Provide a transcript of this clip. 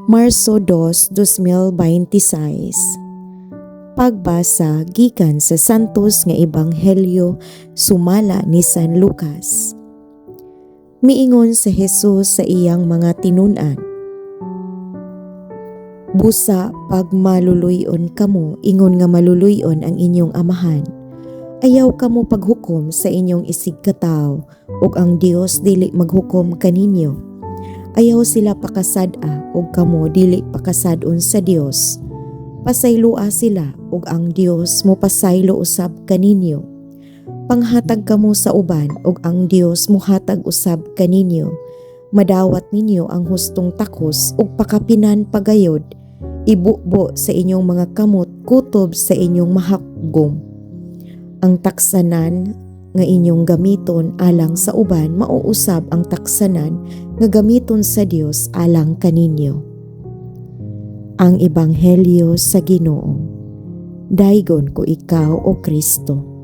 Marso 2, 2026. Pagbasa gikan sa Santos nga Ebanghelyo sumala ni San Lucas. Miingon si Jesus sa iyang mga tinun-an, "Busa pag maluluy-on kamo ingon nga maluluy-on ang inyong Amahan. Ayaw kamo paghukom sa inyong isigkatawo ug ang Dios dili maghukom kaninyo. Ayaw sila pakasad-a ug kamo dili pakasad-on sa Dios. Pasayloa sila ug ang Dios mopasaylo usab kaninyo. Panghatag kamo sa uban ug ang Dios mohatag usab kaninyo. Madawat ninyo ang hustong takos ug pakapinan pa gayod. Ibubo sa inyong mga kamot kutob sa inyong mahakgom. Ang taksanan nga inyong gamiton alang sa uban, mao usab ang taksanan nga gamiton sa Dios alang kaninyo." Ang Ebanghelyo sa Ginoo. Daygon ko ikaw, O Kristo.